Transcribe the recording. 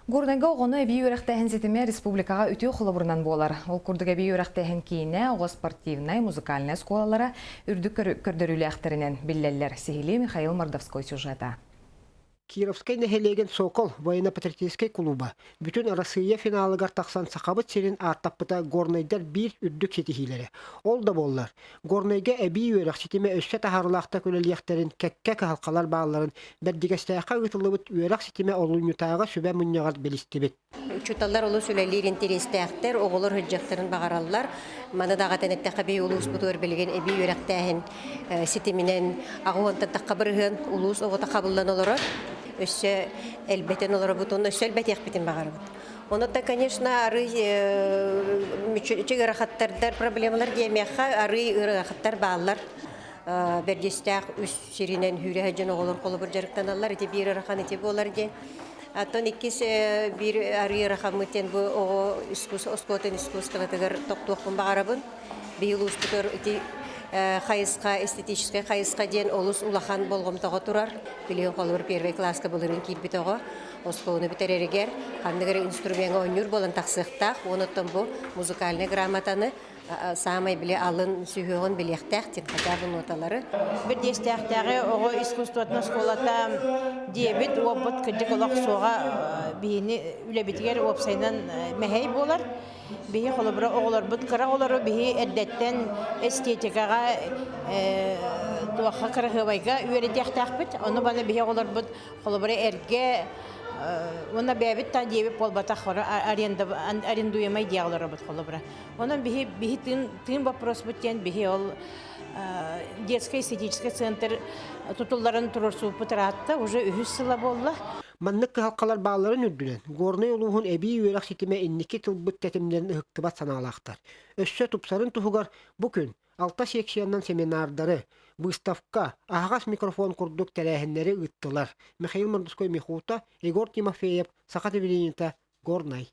Горнайга оҕону эбии үөрэхтээһин ситимэ республикаҕа үтүө холобурунан буолар. Ол курдук эбии үөрэхтээһин киинэ, оҕо спортивнай, музыкальнай оскуолалара үрдүк көрдөрүүлээхтэринэн биллэллэр. Сиһилии Михаил Мордовской сюжета. Кировскай нэһилиэгин «Сокол» военно-патриотическай кулууба бүтүн Арассыыйа финалыгар тахсан Сахабыт сирин ааттаппыта горнайдар биир үрдүк ситиһиилэрэ. Ол да буоллар, Горнайга эбии үөрэх ситимэ өссө таһаарыылаахтык үлэлиэхтэрин кэккэ кыһалҕалар баалларын Бэрдьигэстээххэ ыытыллыбыт үөрэх ситимэ олунньутааҕы сүбэ мунньаҕар билистибит. Учууталлар олус үлэлиир интэриэстээхтэр, оҕолор сылдьыахтарын баҕараллар. Маны даҕатан эттэххэ, биһи улууспутугар билигин эбии үөрэхтээһин ситиминэн 80-тан тахха бырыһыан улуус оҕото хабыллан олорор. Өссө элбэтэн олоробут уонна өссө элбэтиэхпитин баҕарабыт. Онон конечно, арый ыарахаттардар, проблемалар диэмиэххэ, арый ыарахаттар бааллар. Бэрдьиэстээх үс сиринэн сүүрэ сылдьан оҕолор холобур дьарыктаналлар. Ити биир ыарахан ити буолар диэн. Оттон иккис биир арый ыарахаммыт диэн бу оҕо оскуолатын искусствотыгар тохтуохпун баҕарабын. Биһи улууспутугар ити хайысха, эстетическэй хайысха диэн олус улахан болҕомтоҕо турар. Билигин холобур первый класска былырыын киирбит оҕо оскуоланы бүтэрэригэр ханнык эрэ инструмеҥҥа оонньуур буолан тахсыахтаах. Онуттан бу музыкальнай грамотаны саамай били алын сүһүөҕүн билиэхтээх диэн хотя бы ноталары. Бэрдиэстээхтээҕи оҕо искусствотын оскуолата диэбит уоппут кырдьык олох суоҕа биһини үлэбитигэр уопсайынан мэһэй буолар. Биһи холобура оҕолорбут кыра оҕолору биһи эрдэттэн эстетикаҕа туохха кыраһыабайга үөрэтиэхтээхпит. Ону баны биһи оҕолорбут холобура эргэ уонна бэйэбит та диэбит буолбатах арендуемай диэ олоробут холобура. Онон биһи биһи тыын тыын вопроспут диэн биһи ол детский эстетический центр тутулларын туруорсубуппут ыраатта уже үһүс сыла буолла. Маннык кыһалҕалар баалларын үрдүнэн, Горнай улууһун эбии үөрэх ситимэ инники тылбыт тэтимнэрин ыһыктыбат санаалаахтар. Өссө тупсарын туһугар бу күн алта секциянан семинардары, выставка, аһаҕас микрофон курдук тэрээһиннэри ыыттылар. Михаил Мордовской Михута, Егор Тимофеев, Саха телевидениета, Горнай.